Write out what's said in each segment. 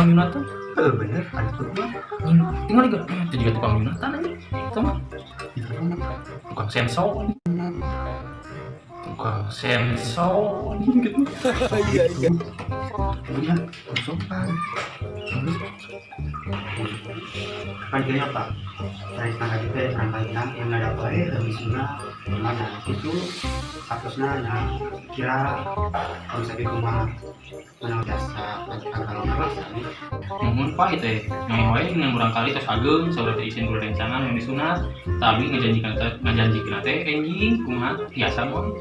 Tukang nyunatan. Heeh, bener, ada tuh mah. Tinggal juga. Itu juga tukang nyunatan aja. Sama. Tukang senso. Tukang senso gitu. Iya, iya. Bener, sopan. Kan gini apa? Dari tangga kita sampaikan yang ada baik lebih sunnah mana itu statusnya nah kira kalau misalnya kumaha mana jasa kalau ngerasa nih. Nuhun Pak itu ya. Nyoy wae dengan murangkali tos ageng saudara teh isin rencana yang disunat tapi ngajanjikan teh enjing kumaha biasa moal.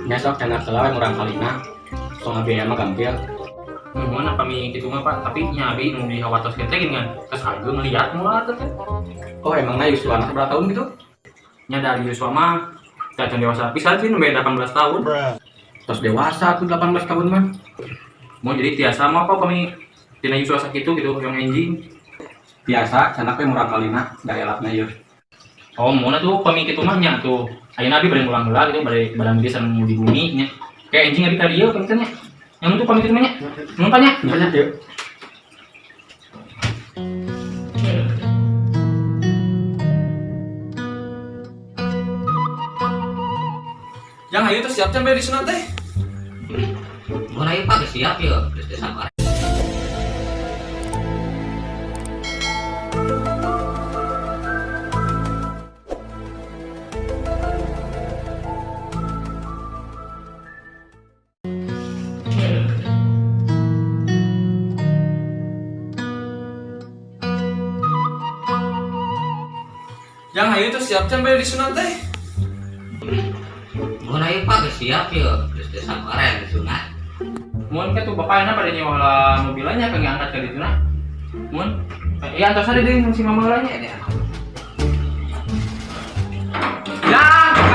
Nya sok cenah heula we murangkalina. Soalna biaya mah gampil. Nuhun apa mi kitu mah Pak, tapi nya abi nu dihawatoskeun teh gini kan tos ageng liat moal teh. Oh, emangnya yuswana seberapa tahun gitu? Nya dari yuswa mah can dewasa pisan sih nembe 18 tahun. Tos dewasa tuh 18 tahun mah. Mau jadi tiasa mah apa kami tina yuswa sakitu gitu yang enjing. Biasa cenah we murangkalina da elapna ieu. Oh, mau tuh kami kitu mah nya tuh. Ayeuna abi bade ngulang heula gitu bade badan dia sareng di bumi nya. Kayak enjing abi ka dieu kami teh nya. Yang tuh kami kitu mah nya. Nuhun Pak nya. Nya yeuh. Yang ayo tuh siap can bade disunat teh. Mun ayo Pak geus siap ya, geus teu sabar. Yang ayo tuh siap can bade disunat teh. Mun ayo Pak geus siap ya, geus teu sabar yang disunat. Mun ke tuh bapak enak pada nyewa lah mobilnya pengen angkat ke ditu nah. Mun, iya antos ada deui si mama heula nya. Ya,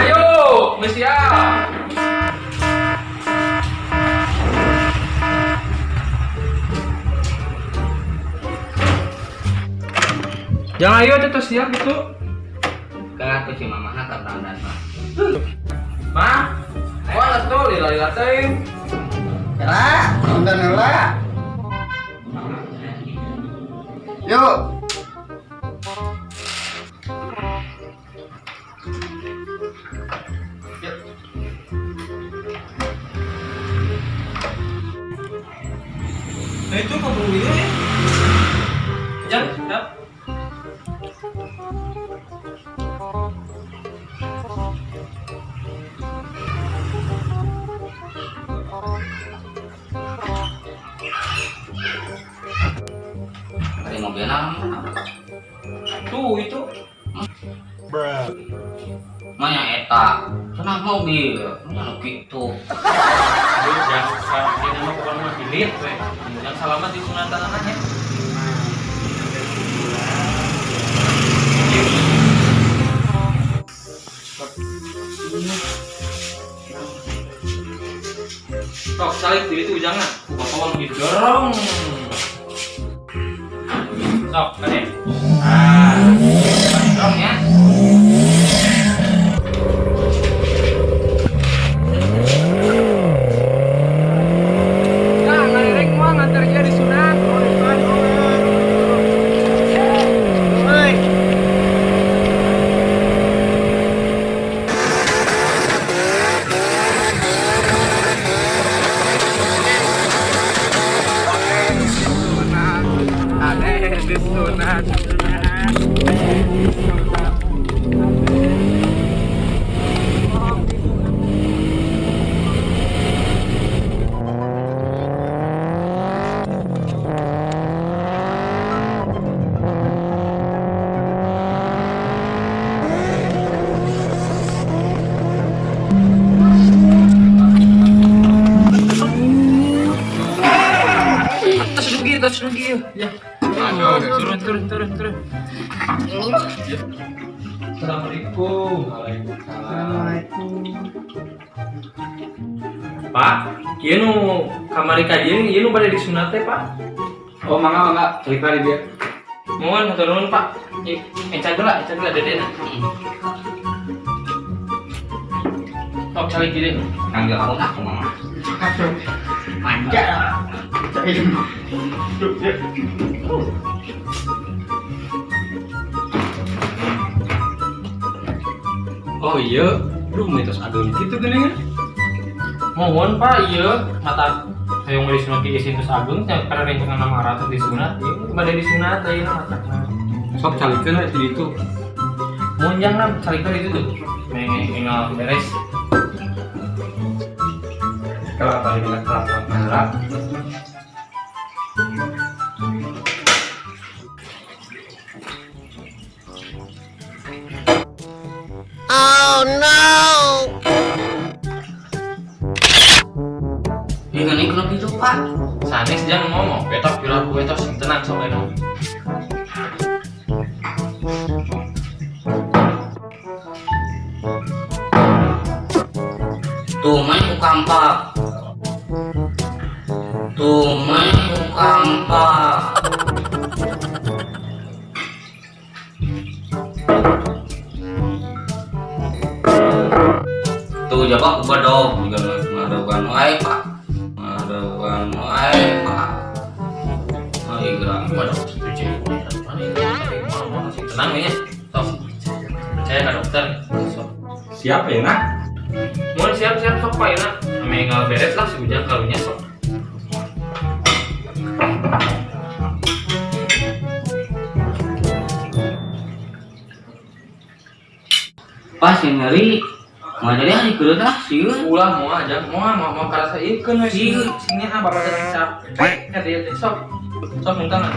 ayo, geus siap. Jangan ayo tuh siap gitu. Kan atuh si mama na kadandan Pak. Ma, wah tuh lila-lila teuing. Lah, nonton heula. Yuk. Nah itu keburu ieu ya. Jam, siap. Dari mobilna Tuh itu. Bruh. Manya eta, cenah mobil, nya nu kitu. Aduh, jangan salah ini mah pokoknya mah dilit we. Yang salamat di sunatan anaknya. Tok salik diri tuh jangan. Ku bapak mah didorong. Sok, kade. Ah, dorong ya. Nah, ngarerek mah nganter dia disunat. Hei. Ade disunat. Atas rugi, atas rugi. Ya. Turun, turun, turun, turun. Ya. Assalamualaikum. Waalaikumsalam. Pak, ieu nu kamari ka dieu, ieu nu bade disunat teh, Pak. Oh, mangga mangga, celikna di dieu. Mohon hatur nuhun, Pak. Ieu enca heula, enca heula dede na. Tok calik ieu. Panggil aku aku mama. Manja lah. Oh iya, lu mitos ageung kitu geuning. Mohon Pak, iya mata hayang bade sunat ge isin tos ageung teh karena rencangan 600 disunat, ieu bade disunat ayeuna mata. Sok calikeun we ti ditu. Mun jang na calikeun itu tuh. Mengengal beres. Kalau paling kelap merah. Oh no. Ini kan ikut itu Pak. Sanes jangan ngomong, betok piraku betok sing tenang sok eno. Tuh main ku kampak. Tuh main ku kampak. Tuh jawab ku bedog juga ngadogan wae Pak. Ngadogan wae Pak. Ayo gerak bedog kitu cek. Tenang we nya. Sok. Percaya ka dokter. Sok. Siap ya nak? Mohon siap-siap sok Pak ya ame ngal beres lah si Ujang karunya sok. Pas yang nyeri, mau jadi hari kedua lah sieun. Ulah moal aja, moal mau karasa ieu keun we sieun. Sini ah bapak teh capek ka dieu teh sok. Sok minta nah.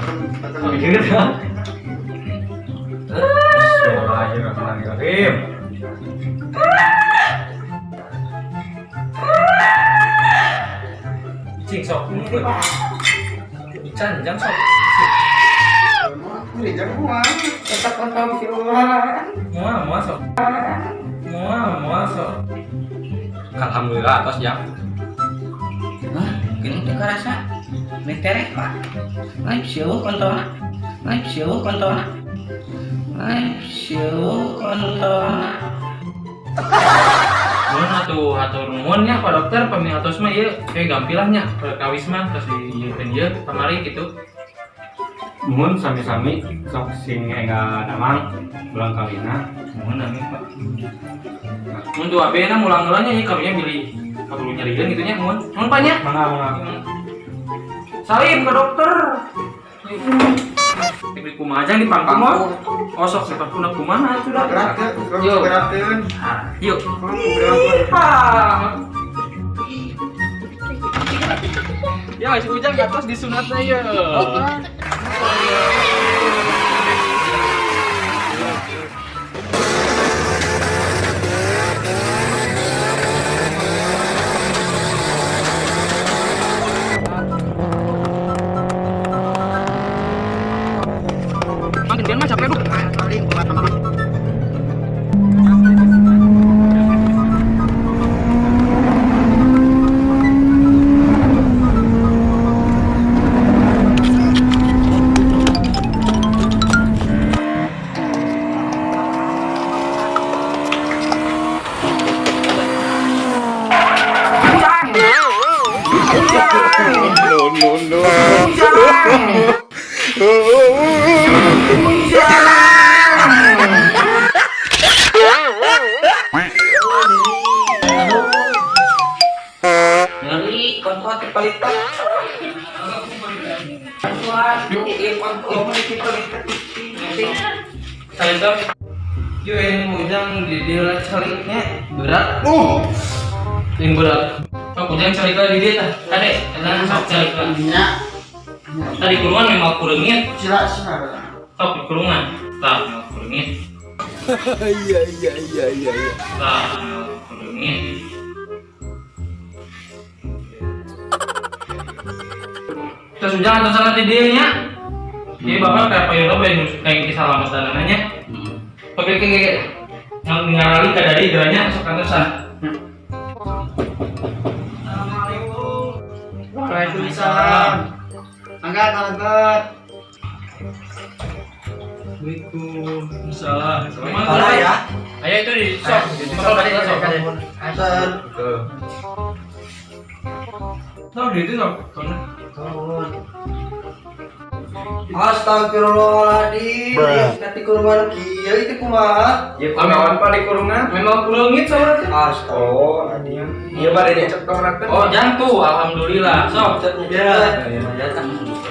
Bismillahirrahmanirrahim. Cing sok. Ican jang sok. Moal moal sok. Moal moal sok. Alhamdulillah atos jang. Hah, geuning teu karasa. Metereh Pak. Lain sieu kontona. Lain sieu kontona. Lain sieu kontona. Mun atuh hatur nuhun nya Pak Dokter pami atos mah ieu kayak gampilah nya perkawis mah tos diieukeun ieu kamari kitu. Nuhun sami-sami sok sing enggal damang ulang kalina. Nuhun amin Pak. Mun tuh abena mulang heula nya ieu karunya bilih kaburu nyerieun kitu nya nuhun. Nuhun Pak nya. Mangga mangga. Salim ke dokter. Dibeli kumaha jang di pangku mah. Oh sok di pangku na kumaha atuh da. Yuk. Gerakkeun. Yuk. Ya, si Ujang di atas disunatna ieu. Makin mah capek bu. No, no, no. Nyeri kontol paling Yo yang Ujang di dia caliknya berat. Yang berat. Sok Ujang calik di dia tah. Kade, eta sok calik. Tadi kurungan memang kurengit. Sila sila. Sok di kurungan. Tah, memang kurengit. Iya iya iya iya. Tah, memang kurengit. Terus Ujang atau salah di dia nya. Jadi bapak kayak payono bae kayak kisah lama dananya. Oke oke oke. Yang ngarali ka dari geranya sok kantosan. Assalamualaikum. Waalaikumsalam. Angkat angkat. Waalaikumsalam. Salah ya. Ayo itu di sok. Sok balik sok. Sok. Sok di itu sok. Soalnya. Astagfirullahaladzim, nanti kurungan kieu itu kumaha? Ya kunaon, Pak, di kurungan? Memang kuleungit soalnya teh. Astagfirullahaladzim. Iya, bade dicek tong. Oh, jantu, alhamdulillah. Sok. Ya.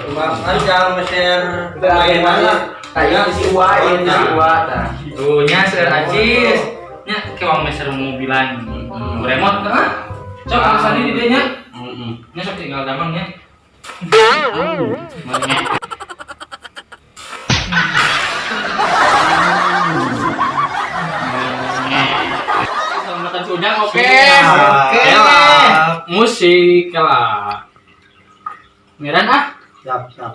Kumaha jangan meser Bagaimana? Tanya si Uwa, ini si Uwa tah. Tuh nya seur acis. Nya kewang meser mobilan. Remote ah. Sok alasan di dieu nya. Heeh. Nya sok tinggal damang nya. Mana? Selamatan si Ujang, oke. Oke. Musik lah. Miran ah. Siap, siap.